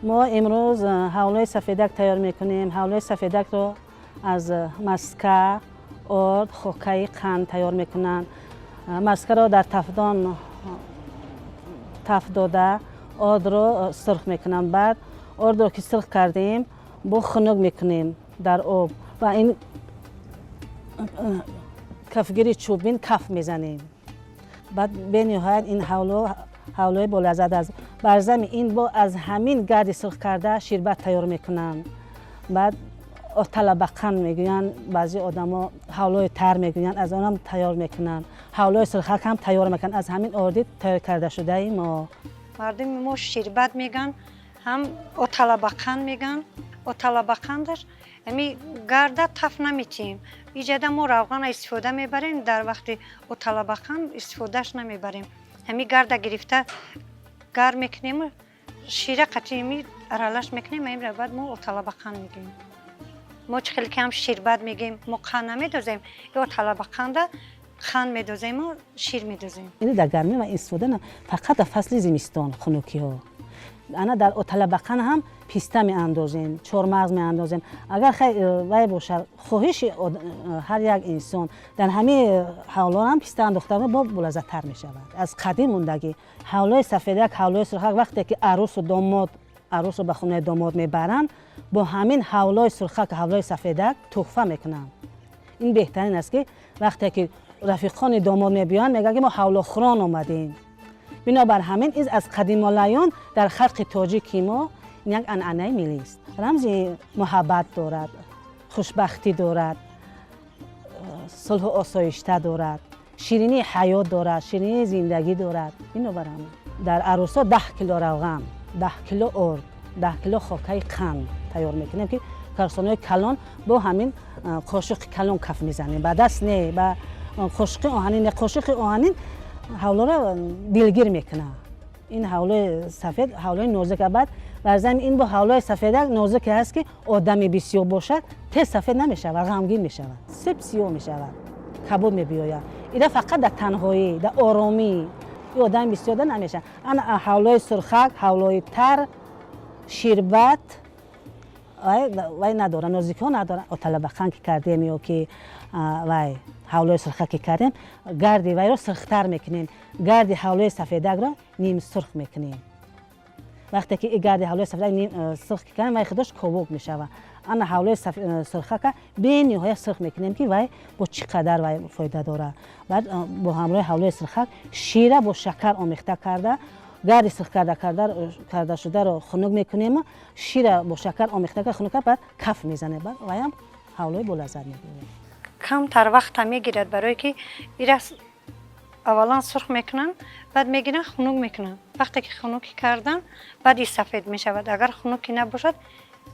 Мо имрӯз ҳавлои сафедак тайёр мекунем. Ҳавлои сафедакро аз маска, орд, хокаи қанд тайёр мекунанд. Маскаро дар тафдон таф дода, ордро сурх мекунанд. Баъд ордро ки сурх кардем, бо хунук мекунем дар об ва ин кафгири чӯбин каф мезанем. Баъд бениҳоят ин ҳавло ҳавлои болаззат аст. Бар зами ин бо аз ҳамин гарди сурх карда ширбат тайёр мекунанд. Баъд оталабақан мегӯянд, баъзе одамо ҳавлои тар мегӯянд, аз онам тайёр мекунанд. Ҳавлои сурхак ҳам тайёр мекунанд аз ҳамин орди тайёр кардашудаи мо. Мардуми мо ширбат меган, ҳам оталабақан меган. Оталабақандаш ами гарда таф наметиҳем. Иҷада мо равғана истифода мебарем, дар вақти оталабақан истифодааш намебарем. Ҳами гарда гирифта гарм мекунему шира қатъи аралаш мекунем, амира баъд мо оталабақан мегӯем. Мо чӣ хеле ки ҳам ширбат мегӯем, мо қанд намедозем, ё талабақанда қанд медозему шир медозем. Ин дар гармӣ ва истифода фақат дар фасли зимистон, хунукиҳо. Ана дар оталабақан ҳам писта меандозем, чормағз меандозем. Агар вай бошад, хоҳиши ҳар як инсон, дар ҳамаи ҳавло ҳам писта андохта бо болаззаттар мешавад. Аз қадим мондагӣ ҳавлои сафедак, ҳавлои сурхак. Вақте ки арӯсу домод, арӯсро ба хонаи домод мебаранд, бо ҳамин ҳавлои сурхак, ҳавлои сафедак туҳфа мекунанд. Ин беҳтарин аст, ки вақте ки рафиқони домод мебиёянд, мегӯянд, ки мо ҳавлохӯрон омадем. Бинобар ҳамин из аз қадимулайём дар халқи тоҷики мо ин як анъанаи миллист. Рамзи муҳаббат дорад, хушбахтӣ дорад, сулҳу осоишта дорад, ширинии ҳаёт дорад, ширинии зиндагӣ дорад. Бинобар ҳамин дар арӯсо 10 кило равған, 10 кило орд, 10 кило хокаи қанд тайёр мекунем, ки карсонаҳои калон бо ҳамин қошуқи калон каф мезанем, ба даст не, ба қошуқи оҳанин не. Қошуқи оҳанин ҳавлоро дилгир мекунад. Ин ҳавлои сафед ҳавлои нозук. Баъд бар замин ин бо ҳавлои сафедак нозуке ҳаст, ки одами бисёр бошад, тез сафед намешавад, ғамгин мешавад, сеп сиёҳ мешавад, кабуд мебиёяд. Ира фақат дар танҳоӣ, дар оромӣ, и одами бисёрда намешавад. Ана ҳавлои сурхак, ҳавлои тар, ширбат вай надора, нозикиҳо надора. Оталабақан ки кардем ё ки вай ҳавлои сурхак ки кардем, гарди вайро сурхтар мекунем, гарди ҳавлои сафедакро нимсурх мекунем. Вақте ки и гарди ҳавлои сафедак ним сурх кардем, вай худош ковок мешавад. Ана ҳавлои сурхака бениҳоят сурх мекунем, ки вай бо чӣ қадар вай фоида дорад. Баъд бо ҳамроҳи ҳавлои сурхак шира бо шакар омехта карда, гарди сурх карда шударо хунук мекунему шира бо шакар омехта карда, хунук карда, баъд каф мезанем. Баъд вайам ҳавлои болаззат мебиёяд. Камтар вақта мегирад, барое ки ира аввалан сурх мекунанд, баъд мегиранд, хунук мекунанд. Вақте ки хунукӣ кардан, баъд и сафед мешавад. Агар хунукӣ набошад,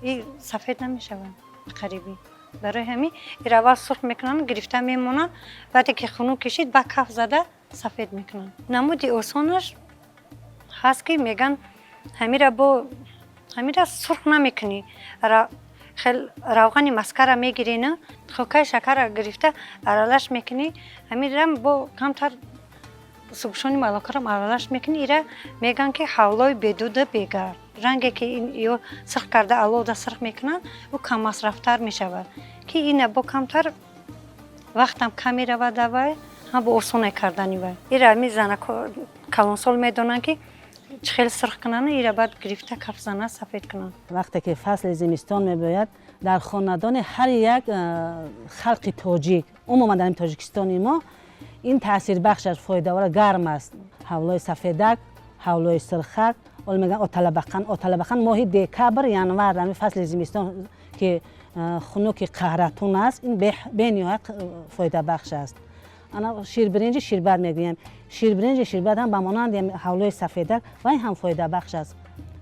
и сафед намешавад қарибӣ. Барои ҳамин ира аввал сурх мекунанд, гирифта мемонанд, баъде ки хунук кишид, ба каф зада сафед мекунанд. Намуди осонаш ҳаст, ки меган ҳамира бо ҳамира сурх намекунӣ, хел равғани маскара мегирина, хокаи шакара гирифта аралаш мекунӣ, ҳамирам бо камтар сгущённый молоко рам аралаш мекунӣ. Ира мегӯянд, ки ҳавлои бедуда бегард. Ранге ки ё сурх карда, алода сурх мекунанд, ӯ каммасрафтар мешавад, ки ина бо камтар вақтам кам меравад авай, ҳам бо осоне кардани вай. Ира ҳами занако калонсол медонанд, ки чӣ хел сурх кунанд, ира баъд гирифта кафзана сафед кунанд. Вақте ки фасли зимистон мебояд, дар хонадони ҳар як халқи тоҷик, умуман дар Тоҷикистони мо, ин таъсирбахш аст, фоидаовар, гарм аст. Ҳавлои сафедак, ҳавлои сурхак, ҳоло мегӯянд оталабақан. Оталабақан моҳи декабр, январ, дар фасли зимистон, ки хунуки қаҳратун аст, ин бениҳоят фоидабахш аст. Ана ширбиринҷи ширбат мегӯем. Ширбиринҷи ширбат ҳам ба монанди ҳавлои сафедак, вай ҳам фоидабахш аст,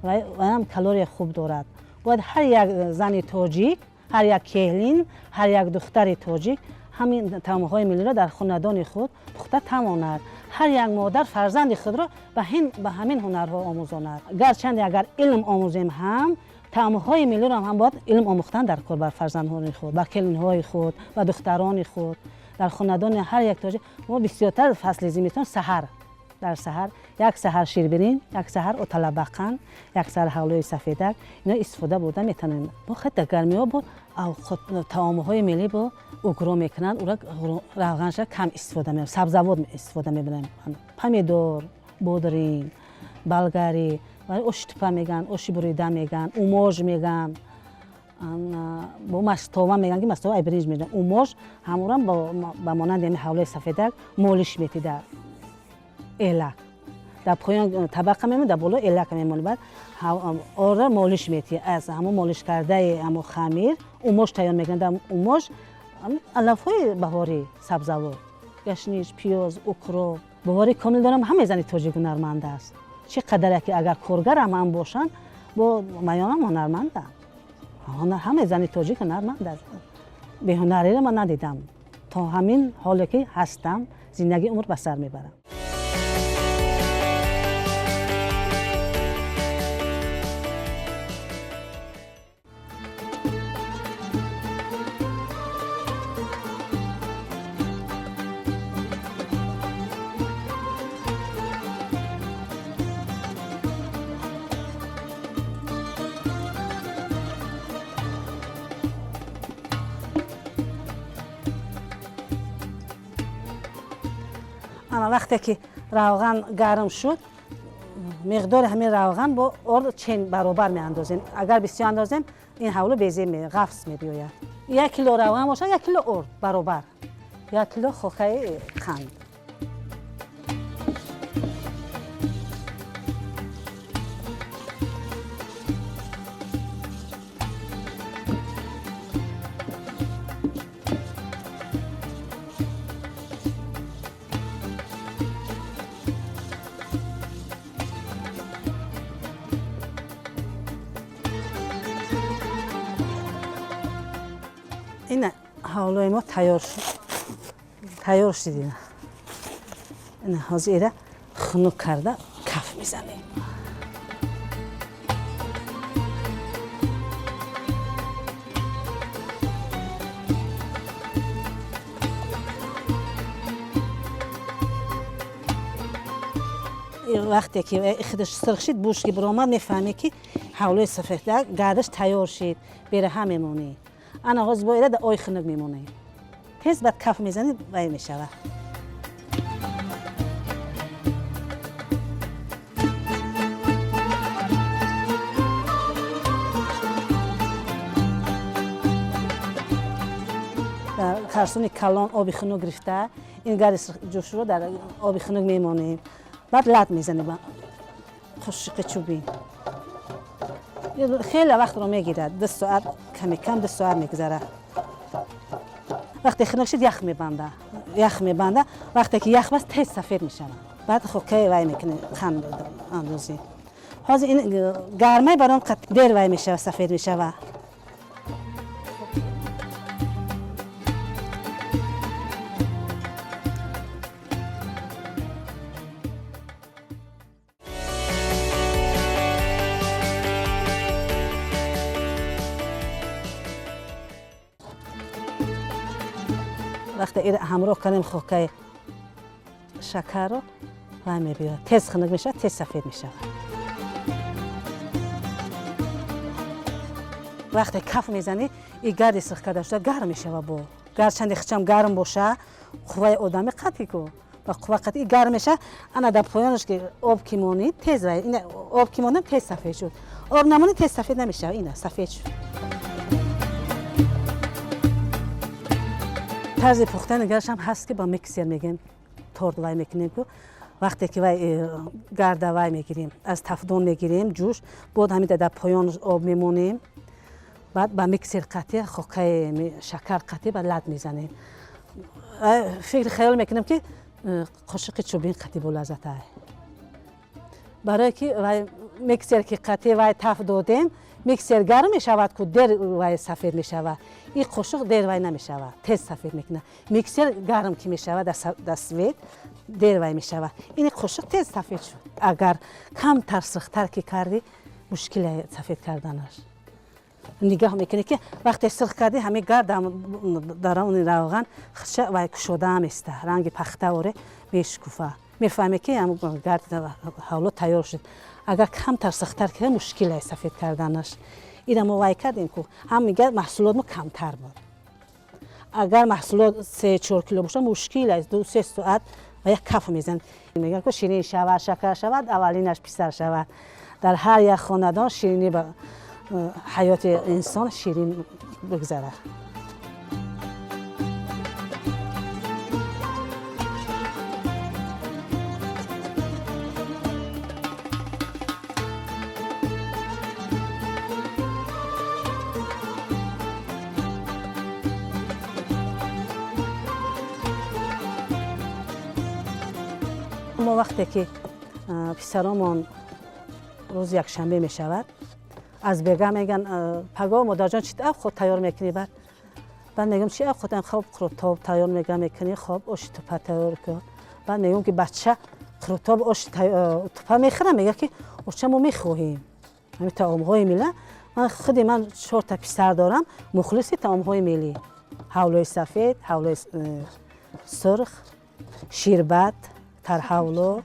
вай ҳам калория хуб дорад. Бояд ҳар як зани тоҷик, ҳар як келин, ҳар як духтари тоҷик ҳамин таомҳои миллиро дар хонадони худ пухта тавонад. Ҳар як модар фарзанди худро ба ҳамин ҳунарҳо омӯзонад. Гарчанде агар илм омӯзем ҳам, таомҳои миллиро ҳам бояд илм омӯхтан дар кор бар фарзандони худ, бар келинҳои худ, ба духтарони худ. Дар хонадони ҳар як тоҷик мо бисёртар фасли зимистон саҳар. Дар саҳар як саҳар ширбирин, як саҳар оталабақан, як саҳар ҳавлои сафедак, ино истифода бурда метавонем. Бо хеле дар гармиҳо бо таомҳои миллӣ бо угро мекунанд, ура равғанша кам истифода мебарем, сабзавот истифода мебарем, помидор, бодринг, болгарӣ, оши тупа мегӯянд, оши бурида мегӯянд, умож мегӯянд, бо мастова мегӯянд, ки мастова ай биринҷ мегӯянд. Умож ҳамурам ба монанди ҳамин ҳавлои сафедак молиш метида, элак дар поён табақа мемонад, дар боло элака мемонад. Баъд орра молиш метиҳ, аз ҳамон молиш кардаи ҳамон хамир умош тайёр мекунад. Дар умош алафҳои баҳорӣ, сабзавот, гашниш, пиёз, укроп. Боварӣ комил дорам, ҳамаи зани тоҷик ҳунарманд аст. Чӣ қадаре ки агар коргарам ҳам бошанд, бо маёнам ҳунармандам. Ҳамаи зани тоҷик ҳунарманд аст. Беҳунариро ман надидам. То ҳамин ҳоле ки ҳастам, зиндагӣ умр ба сар мебарам. Ана вақте ки равған гарм шуд, миқдори ҳамин равған бо орд чен баробар меандозем. Агар бисёр андозем, ин ҳавло безе ғафс мебиёяд. 1 кило равған бошад, 1 кило орд баробар, 1 кило хокаи қанд. Ин ҳавлои мо тайёр шуд, тайёр шуд. Ин ҳозир ира хунук карда каф мезанем. Вақте ки худаш сирх шид, бӯш ки биромад, мефаҳмӣ ки ҳавлои сафедак гардаш тайёр шид, бераҳа мемонӣ. Ана ҳозир бо ира дар ой хунук мемонем. Тез баъд каф мезанед, вай мешавад. Дар карсони калон оби хунук гирифта, ин гарди ҷӯшро дар оби хунук мемонем. Баъд лат мезанем ба қошиқи чӯбин. Хеле вақтро мегирад, 2 соат, ками кам 2 соат мегузарад. Вақте хунук шуд, ях мебанда, ях мебанда. Вақте ки ях баст, тез сафед мешавад. Баъд хокаи вай мекунем, қанд андозем. Ҳозир ин гармай баром дер вай мешавад, сафед мешавад. Вақте ира ҳамроҳ кардем хокаи шакарро, вай мебиёяд, тез хунук мешавад, тез сафед мешавад. Вақте каф мезанӣ, и гарди сирх карда шуда гарм мешавад. Бо гарчанде хичам гарм боша, қувваи одами қатъи ку ба қувва қатъи гарм мешавад. Ана дар поёнаш ки об ки монид, тез вай, ина об ки монид, тез сафед шуд. Об намонид, тез сафед намешавад. Ина сафед шуд. Тарзи пухтани гаршам ҳаст ки ба миксер мегем, торт вай мекунем ку. Вақте ки вай гарда вай мегирем, аз тафдон мегирем ҷӯш, бод ҳамин дар поён об мемонем, баъд ба миксер қатъи хокаи шакар қатъи ба лат мезанем. Фикр хаёл мекунем ки қошиқи чӯбин қатъи болаззат ай. Барое ки вай миксер ки қатъи вай таф додем, миксер гарм мешавад ку дер вай сафед мешавад. Ин қошуқ дер вай намешавад, тез сафед мекунад. Миксер гарм ки мешавад дар свет, дер вай мешавад. Ин қошуқ тез сафед шуд. Агар камтар сирхтар ки кардӣ, мушкил сафед карданаш. Нигоҳ мекунӣ ки вақте сирх кардӣ, ҳамин гард дар он равған хича вай кушода места, ранги пахта оре мешукуфа. Мефаҳме ки гард ҳавло тайёр шуд. Агар камтар сахттар кардем, мушкил аст сафед карданаш. Ира мо вай кардем ку, ҳам мегӯяд маҳсулот мо камтар буд. Агар маҳсулот 3-4 кило бошад, мушкил аст, 2-3 соат ва як каф мезанад. Мегӯянд ку ширин шавад, шакар шавад, аввалинаш писар шавад. Дар ҳар як хонадон ширинӣ ба ҳаёти инсон ширин бигзарад. Мо вақте ки писаромон рӯзи якшанбе мешавад, аз бега меган паго модарҷон чи хоб тайёр мекунӣ? Баъд мегӯям чи хоб хоб қурутоб тайёр мекунӣ, хоб оши тупа тайёр кун. Баъд мегӯям ки бача қурутоб оши тупа мехӯрам, мегӯяд ки оча мо мехоҳем ҳамин таомҳои милла. Ман худи ман 4та писар дорам, мухлиси таомҳои миллӣ: ҳавлои сафед, ҳавлои сурх, ширбат, тарҳавло,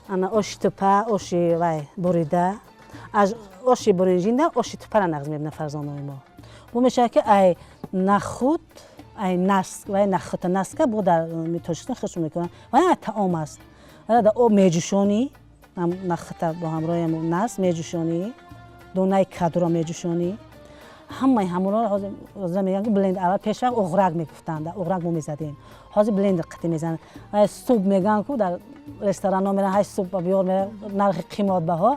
ана оши тупа, оши вай бурида. Аз оши буринҷинда оши тупара нағз мебинад фарзандони мо. Бу мешавад ки ай нахуд, ай наск, вай нахута наска бо дар Тоҷикистон худшон мекунанд. Вай таом аст. Вай дар об меҷӯшонӣ, нахута бо ҳамроҳи наск меҷӯшонӣ, донаи кадуро меҷӯшонӣ. Ҳамаи ҳамонро ҳозир мегӯянд ки блендер. Аввал пешвақт оғрак мегуфтанд, дар оғрак мо мезадем. Ҳозир блендер қатӣ мезананд. Вай суп мегӯянд ку дар ресторанҳо мераванд, ҳай суп биёр, нархи қиматбаҳо.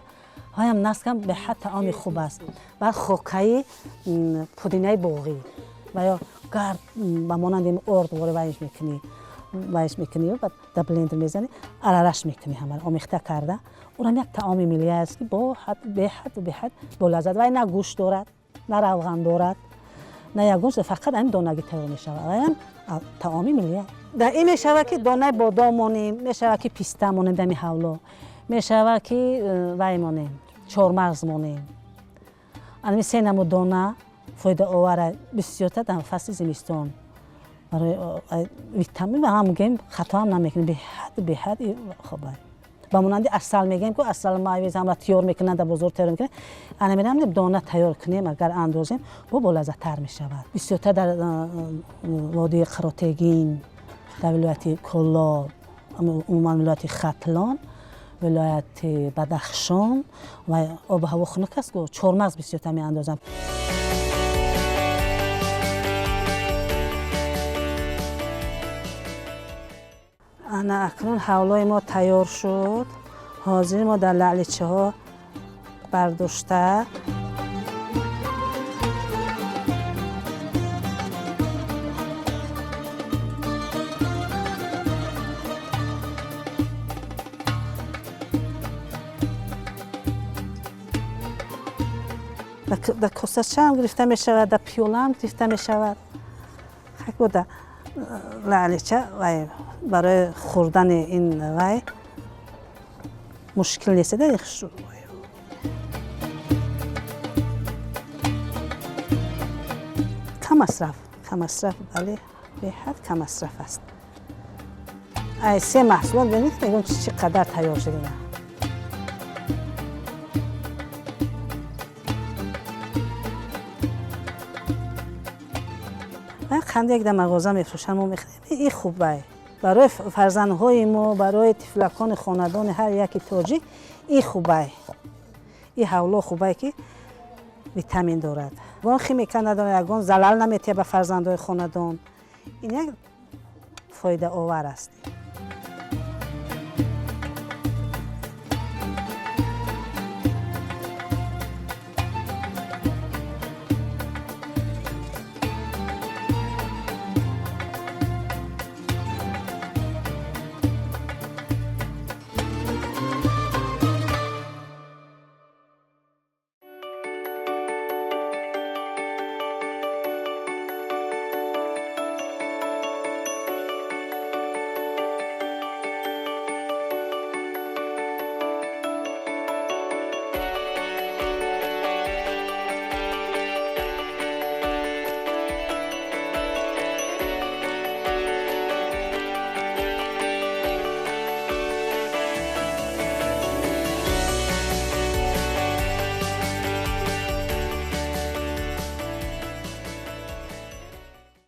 Ҳаям наскам беҳад таоми хуб аст. Баъд хокаи пудинаи боғӣ ва ё гард ба монанди орд вори вайш мекунӣ, вайш мекунӣ, баъд дар блендер мезанӣ, арараш мекунӣ, ҳамаро омехта карда. Урам як таоми миллӣ аст ки бо беҳад беҳад болаззат. Вай на гӯшт дорад, на равған дорад, на ягон чиз, фақат ҳамин донагӣ тайёр мешавад. Ваям таоми миллӣ. Дар ин мешавад ки донаи бодом монем, мешавад ки писта монем дами ҳавло, мешавад ки вай монем, чормағз монем. Анами се намуд дона фоидаовара бисёртар дар фасли зимистон. Барои витамин ҳам мегӯем, хато ҳам намекунем, беҳад беҳад хуб. Ба монанди асал мегӯем ку асал майвиз ҳамра тиёр мекунанд, дар бозор тайёр мекунанд. Ана мерам дона тайёр кунем, агар андозем, бо болаззаттар мешавад. Бисёртар дар водии Қаротегин, дар вилояти Коллоб, умуман вилояти Хатлон, вилояти Бадахшон ва обу ҳаво хунук аст, ку чормағз бисёртар меандозанд. Ана акнун ҳавлои мо тайёр шуд. Ҳозир мо дар лаъличаҳо бардошта дар косачаам гирифта мешавад, дар пиёлаам гирифта мешавад. Ҳакода лаълича вай барои хӯрдани ин вай мушкил нест. Камасраф, камасраф, бале, беҳад камасраф аст. Ай се маҳсулот бинед, мегӯям чӣ қадар тайёр шуда. Қанде дар мағоза мефурӯшанд, мо мехӯрем. Ин хуб ай барои фарзандҳои мо, барои тифлакони хонадони ҳар яки тоҷик ин хуб ай. Ин ҳавло хуб ай ки витамин дорад. Ягон химика надорад, ягон залал наметиҳад ба фарзандҳои хонадон. Ин як фоидаовар аст.